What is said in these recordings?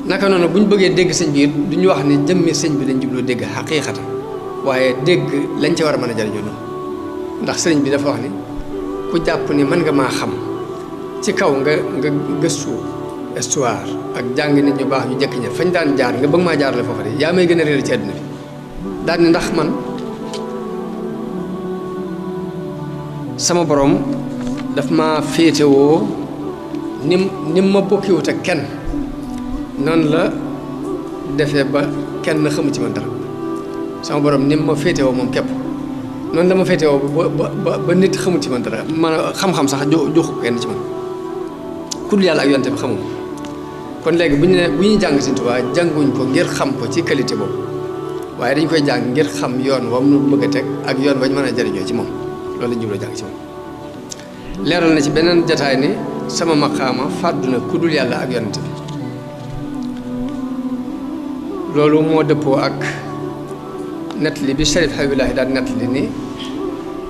naka noonu bu ñu bëggee dégg sëñ bi du ñu wax ni jëmmi sëñ bi lañ jubloo dégg xaqiiqatan waaye dégg lañ ca war a mën a jariñoo noonu ndax sëriñ bi dafa wax ni ku jàpp ni mën nga maa xam ci kaw nga gëstu histoire ak jàng nit ñu baax ñu jëkk ña fañ daan jaar nga bëgg maa jaarale foofa de yaa may gën a réer ci àdduna bi daal ni ndax man sama borom daf ma féetewoo nim ma bokkiwut ak kenn noonu la defee ba kenn xamu ci man dara sama borom nim ma féetewoo moom képp noonu la ma féetewoo ba nit xamu ci man dara man xam-xam sax joxu kenn ci man ku dul yàlla ak yonte bi xamuma kon léegi bu ñuy jàng Sëñ Tuubaa jànguñ ko ngir xam ko ci qualité boobu waaye dañ koy jàng ngir xam yoon wam nu bëgg a teg ak yoon wañ mën a jariñoo ci moom loolu lañ jubloo jàng ci moom leeral na ci beneen jataay ni sama maqaama fàddu na ku dul yàlla ak yonte bi loolu moo dëppoo ak nettali bi Sharif Habibullahi daal nettali ni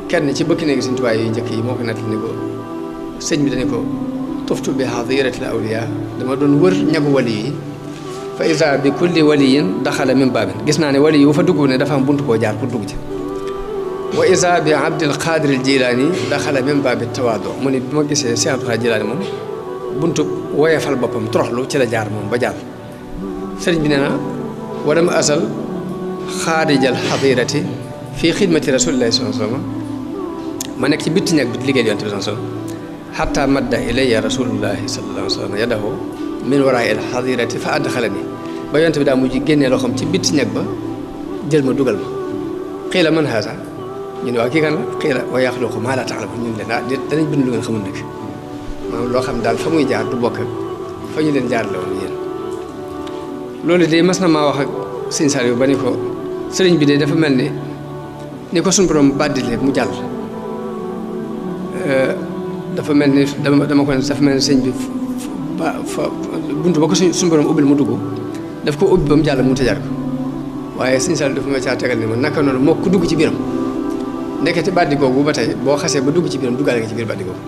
kenn ci bëkk néegi Sëñ Tuubaa yu njëkk yi moo ko nettali ni ko sëñ bi dañu ko tuftu bi hadiratil awliya dama doon wër ñagu wali yi fa isa bi kulli waliyin daxala min baabin gis naa ne wali yi bu fa dugg ne dafa am buntu boo jaar pour dugg ci wa isa bi abdil qadiril jilaani daxala min baabi tawaado mu ni bi ma gisee Cheikh Abdul Qaadir Jilaani moom buntu woyefal boppam toroxlu ci la jaar moom ba jàll sëriñ bi nee na walam asal xaarijal xadirati fii xidmati rasulillahi sallallahu alayhi wa sallam ma nekk ci bitti ñag bi liggéeyal yonent bi sallallahu alayhi wa sallam xatta madda ilayya rasulullahi sallallahu alayhi wa sallam yadahu min waraay al xadirati fa adxalani ba yonent bi daa mujj génnee loxoom ci bitti ñag ba jël ma dugal ma xiila man haasa ñu ne waa kii kan la xiila wa yaxluqu maa laa ta'lamuun ñun leen danañ bind lu ngeen xamul nag maanaam loo xam daal fa muy jaar du bokk ak fa ñu leen jaar la woon yéen loolu de mas na maa wax ak sëñ Saliou ba ni ko sëriñ bi de dafa mel ni ko suñu borom bàddile mu jàll dafa mel ni dama ko ne dafa mel ni sëñ bi fa buntu ba ko suñu borom ubbil mu dugg daf ko ubbi ba mu jàll mu tëjaat ko waaye sëñ Saliou dafa ma caa tegal ni ma naka noonu moo ko dugg ci biiram ndekete bàddi googu ba tey boo xasee ba dugg ci biiram duggaale nga ci biir bàddi googu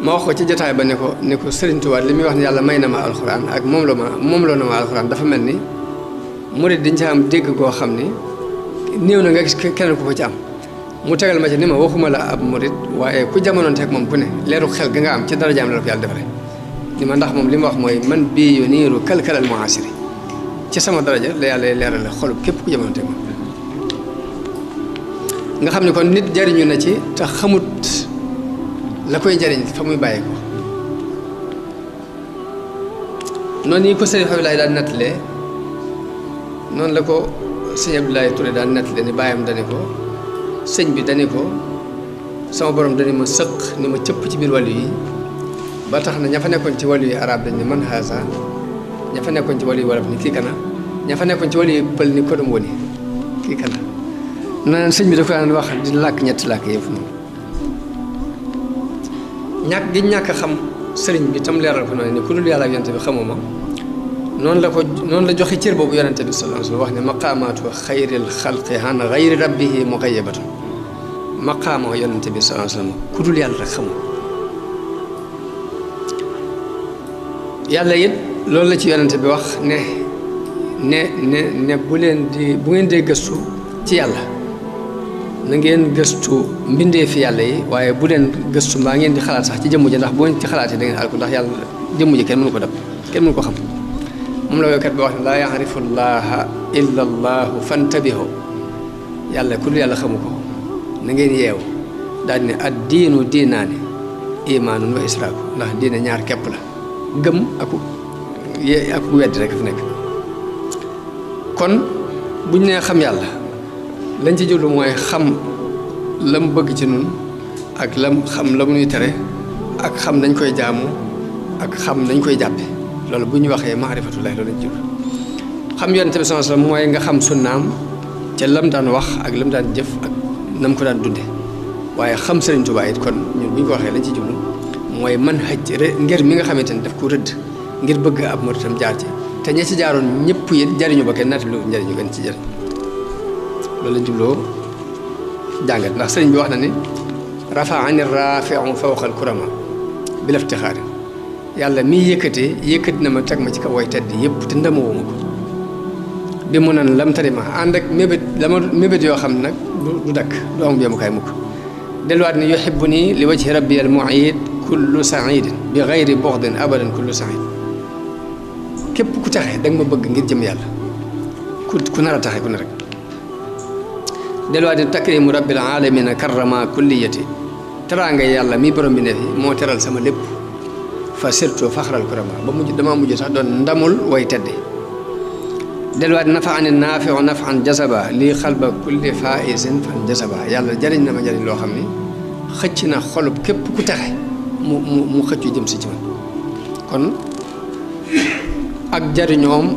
ma wax ko ci jotaay ba ne ko Sëriñ Tuubaa li muy wax ne yàlla may na ma alxuraan ak moom loo na ma alxuraan dafa mel ni murid dañ ca am dégg goo xam ni néew na nga gis keneen ku ko ci am mu tegal ma ci ni ma waxuma la ab murid waaye ku jamonoonteeg moom ku ne leeru xel ga nga am ci darajaam la ko yàlla defare ni ma ndax moom li ma wax mooy man bii yu niiru kalkalal muasiri ci sama daraja la yàlla leerale xolub képp ku jamonoonteeg moom nga xam ni kon nit jariñu na ci te xamut la koy jariñ fa muy bàyyi ko noonu yi ko sëriñ Abdoulaye daan nettalee noonu la ko sëñ Abdoulaye Touré daan nettalee ni bàyyam dani ko sëñ bi dani ko sama borom dani ma sëq ni ma cëpp ci biir wàllu yi ba tax na ña fa nekkoon ci wàllu yi arab dañ ni man haasa ña fa nekkoon ci wàllu yi wolof ni kii kana ña fa nekkoon ci wàllu yi pël ni kodum woni kii kana na sëñ bi da ko daan wax di làkk ñetti làkk yëpp moom ñàkk xam sëriñ bi tam leeral ko noonu ni ku dul yàlla ak yonent bi xamuma noonu la joxe cër boobu yonent bi sallallahu alayhi wa sallam wax ne maqaamaatu xayril xalqi an xayri rabbihi muqayyabatu maqaama yonent bi sallallahu alayhi wa sallam ku dul yàlla rek xamu yàlla it loolu la ci yonent bi wax ne bu ngeen dee gëstu ci yàlla na ngeen gëstu mbindee fi yàlla yi waaye bu leen gëstu mbaa ngeen di xalaat sax ci jëmm ji ndax boo ngeen ci xalaatee da ngeen alko ndax yàlla jëmm ji kenn mënu ko dab kenn mënu ko xam moom la woykat bi wax ne laa yaarifu llaha illa allahu fantabihu yàlla ku dul yàlla xamu ko na ngeen yeew daal ne ad diinu diinaani imaanun wa israaku ndax diine ñaar képp la gëm ak weddi rek fi nekk kon buñ nee xam yàlla lañ ci jublu mooy xam la mu bëgg ci nun ak xam la mu nuy tere ak xam nañ koy jaamu ak xam nañ koy jàppe loolu bu ñu waxee maarifatullahi loolu lañ ci jublu xam yonent bi sallallahu alayhi wasallam mooy nga xam sunnaam ca lam daan wax ak lam daan jëf ak nam ko daan dunde waaye xam Sëriñ Tuubaa it kon ñun bu ñu ko waxee lañ ci jublu mooy man xëj ngir mi nga xamante ne daf ko rëdd ngir bëgg ab muritam jaar ci te ña ci jaaroon ñëpp it jariñu ba kenn naata lu njariñu gën ci jariñ loolu la jubloo jàngat ndax sëriñ bi wax na ni rafaani rafiu fawqa al kurama bi laftixaari yàlla miy yëkkati na ma teg ma ci kaw way tedd yëpp te ndamawuma ko bi mu nan lam tari ma ànd ak mébét yoo xam ne nag du dakk du am yemukaay mukk delluwaat ni yuhibbu nii li wajhi rabbi al mu'id kullu saidin bi gayri buxdin abadan kullu said képp ku taxe da nga ma bëgg ngir jëm yàlla ku nar a taxe ku ne rek delluwaat ni takrimu rabbil alamina karrama kulliyati teraanga yàlla mi borom bi ne fi moo teral sama lépp fa surtout faxaral kurama ba mujj damaa mujj sax doon ndamul way tedde delluwaat nafaani naafiu nafan jasaba lii xalba kulli faisin fan jasaba yàlla jariñ na ma jariñ loo xam ni xëcc na xolub képp ku taxe mu xëccu jëm si ci man kon ak jariñoom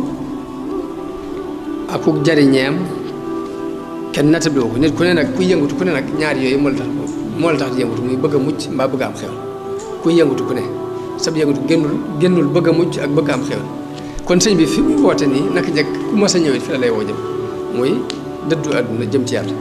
akuk jariñeem kenn nattabloo ko nit ku ne nag kuy yëngatu ku ne nag ñaar yooyu moo la tax di yëngatu muy bëgg a mucc mbaa bëgg a am xewal kuy yëngatu ku ne sab yëngatu génnul bëgg a mucc ak bëgg a am xewal kon sëñ bi fi mu woote nii naka njëkk ku mas a ñëwit fi la lay woo jëm muy dëddu àdduna jëm ci yàlla